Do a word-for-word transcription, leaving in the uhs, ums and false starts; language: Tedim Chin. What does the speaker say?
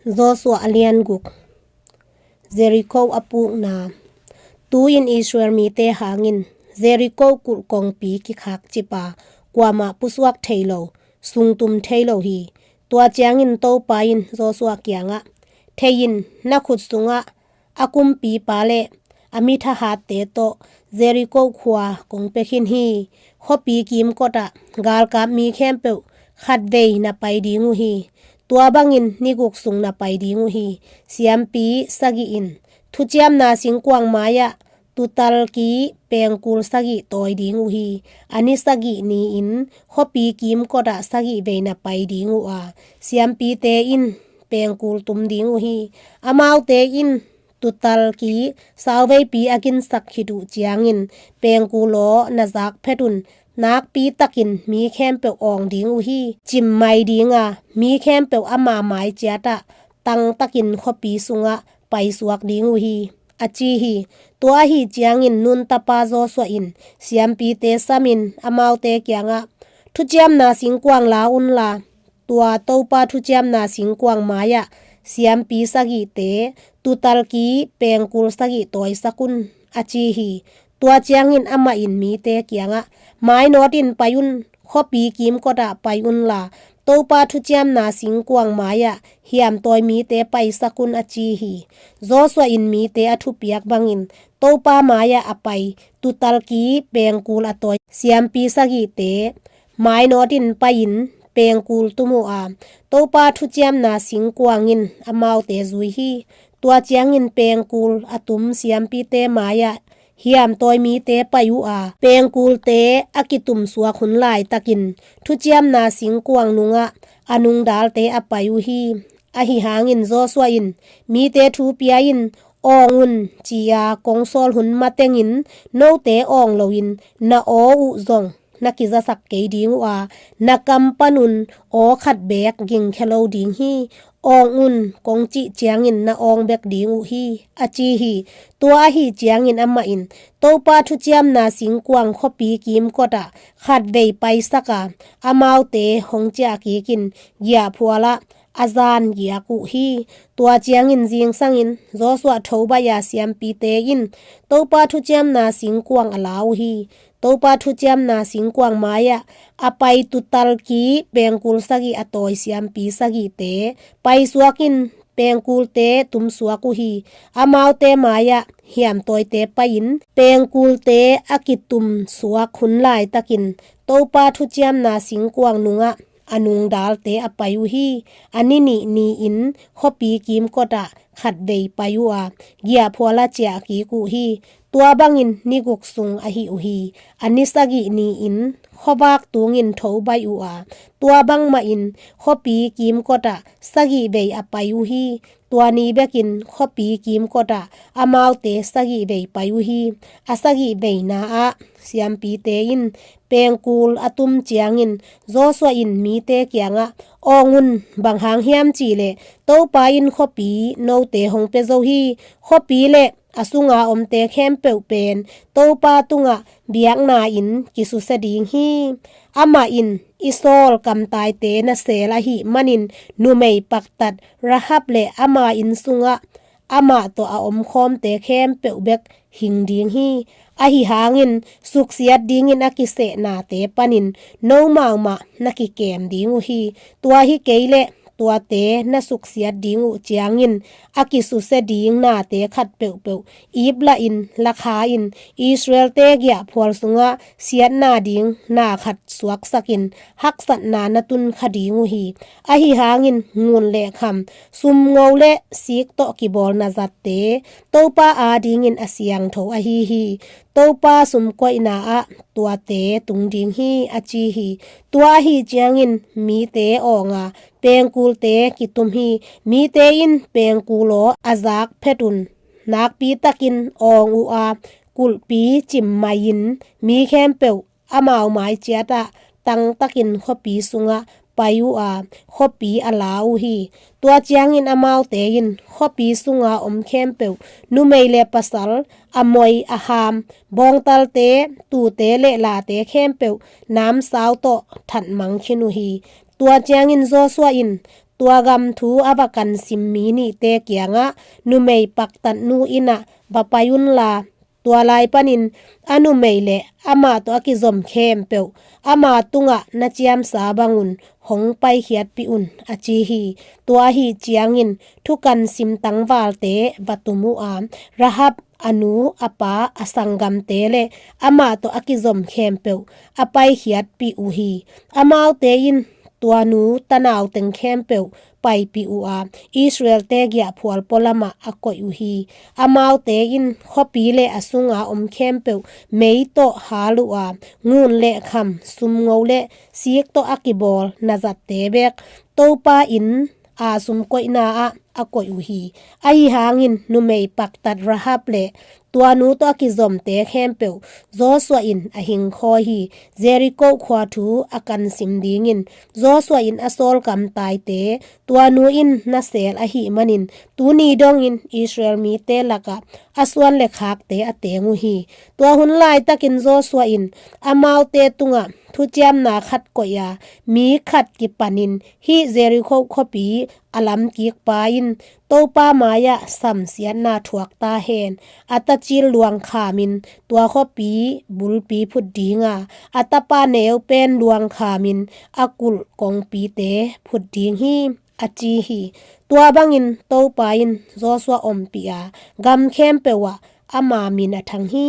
Joshua a lian guk. Jeriko a pukna. Tu-in Israel mite hangin Jeriko kulh kongpi kikhak cipa kuamah pusuak thei lo, sungtum thei lo hi. Tua ciangin Topa in Joshua kiangah, "Thei in, na khut sungah a kumpipa le a mithahatte tawh Jeriko khua kong pia khin hi. Khuapi kimkotah galkap mi khempeuh khatvei na pai ding uh hi. Tua bangin ni guk sung na pai ding uh hi. Siampi sagih in thuciamna singkuang mai-ah tutalki pengkul sagih tawi ding uh hi. A ni sagih ni-in khuapi kimkotah sagih vei na pai ding uh a, siampite in pengkul tum ding uh hi. Amaute in tutalki sauveipi a ginsak khit uh ciangin pengkul aw na zak phet un, nakpi takin mi khempeuh awng ding uh hi. Cimmai dinga mi khempeuh ama mai ciatah tangtakin khuapi sungah paisuak ding uh hi," a ci hi. Tua ahi ciangin Nun tapa Joshua in siampite samin amaute kiangah, "Thuciamna singkuang la unla, tua Topa thuciamna singkuang mai-ah siampi sagihte tutalki pengkul sagih tawisak un," a ci hi. Tua ciangin amah in mite kiangah, "Mainawt in pai un, khuapi kimkotah pai unla, Topa thuciamna singkuang mai-ah hiamtawi mite paisak un," a ci hi. Joshua in mite a thupiak bangin Topa mai-ah a pai tutalki pengkul a tawi siampi sagihte mainawt in pai-in pengkul tum uh a, Topa thuciamna singkuang in amaute zui hi. Tua ciangin pengkul a tum siampite mai-ah hiamtawi mite pai uh a, pengkulte a kitumsuak hun laitakin thuciamna singkuang nungah a nungdalte a pai uh hi. Ahi hangin Joshua in mite thu pia-in, "Awng un," ci-a kong sawl hun matengin note awng loin na aw uh zong na kizasak kei ding uh a, na kam panun aw khat beek gingkhia lo ding hi. Awng un kong cih ciangin na awng bek ding uh hi, a ci hi. Tua ahi ciangin amah in Topa thuciamna singkuang khuapi kimkotah khatvei paisak a, amaute hong ciah kikin giahphualah a zan giak uh hi. Tua ciangin zingsangin Joshua tho baih a, siampite in Topa thuciamna singkuang a la uh hi. Topa thuciamna singkuang mai-ah a pai tutalki pengkul sagih a tawi siampi sagihte paisuak in pengkulte tumsuak uh hi. Amaute mai-ah hiamtawite pai-in pengkulte a kitumsuak hun laitakin Topa thuciamna singkuang nungah a nungdalte a pai uh hi. A ni nih ni-in khuapi kimkotah khatvei pai uh a, giahphualah ciah kik uh hi. Tua bangin ni guk sung ahi uh hi. A ni sagih ni-in khuavak tungin tho baih uh a, tua bangmahin khuapi kimkotah sagih vei a pai uh hi. Tua ni bekin khuapi kimkotah amaute sagih vei pai uh hi. A sagih veina ah siampite in pengkul a tum ciangin Joshua in mite kiangah, "Awng un, bang hang hiam cihleh Topa in khuapi note hong pia zo hi. Khuapi le a sunga omte khempeuh pen Topa tungah biakna-in kisusia ding hi. Amah in i sawl kamtaite nasem ahih manin numei paktat Rahab le ama inn sungah amah tawh a omkhawmte khempeuh bek hing ding hi. Ahi hangin suksiat dingin a kiseh nate panin nomau mah na kikem ding uh hi. Tua hi kei leh tuate na suksiat ding uh ciangin a kisusia ding nate khat peuhpeuh ip lahin lakha-in Israel-te giahphual sungah siatna ding na khat suaksakin haksatna na tunkha ding uh hi. Ahi hangin ngun le kham, sumngo le sik tawh kibawl na zatte Topa adingin a siangtho ahi hi. Topa sumkoihna ah tuate tung ding hi," a ci hi. Tua ahi ciangin mite awng a, pengkulte kitum hi. Mite in pengkul aw a zak phet un, nakpi takin awng uh a, kulhpi cimmai-in mi khempeuh amau mai ciatah tangtakin khuapi sungah pai uh a, khuapi a la uh hi. Tua ciangin amaute in khuapi sunga om khempeuh, numei le pasal, a moi a ham, bawngtalte, tuute le late khempeuh namsau tawh thatmang khin uh hi. Tua ciangin Joshua in tua gam thu a va kansim mi nihte kiangah, numei paktatnu inn ah va pai unla, tua lai panin a numei le amah tawh a kizom khempeuh ama tungah na ciamsa bangun hong paikhiatpih un, a ci hi. Tua ahih ciangin thukansim tangvalte va tum uh a, Rahab a nu, a pa, a sanggamte le amah tawh a kizom khempeuh a paikhiatpih uh hi. Amaute in tua nu tanau teng khempeuh paipih uh a, Israelte giahphual pualamah a koih uh hi. Amaute in khuapi le a sunga om khempeuh mei tawh hal uh a, ngun le kham, sumngo le sik tawh a kibawl nazatte bek Topa inn a sumkoihna ah a koih uh hi. Ahi hangin numei paktat Rahab le tua nu tawh a kizomte khempeuh Joshua in a hingkhawi hi. Jericho khua thu a kansim dingin Joshua in a sawlkam taite tua nu in na seel ahih manin tuni dongin Israel mite lakah a suan le khakte a teng uh hi. Tua hun laitakin Joshua in amaute tungah thuciamna khat koih a, mi khat kipanin hih Jericho khuapi a lamkikpa in Topa mai-ah samsiatna thuak ta hen. A tacil luangkhamin tua khuapi bulpi phut dinga, a tapa neupen luangkhamin a kulh kongpite phut ding hi, a ci hi. Tua bangin Topa in Joshua ompih a, gam khempeuh ah ama min a thang hi.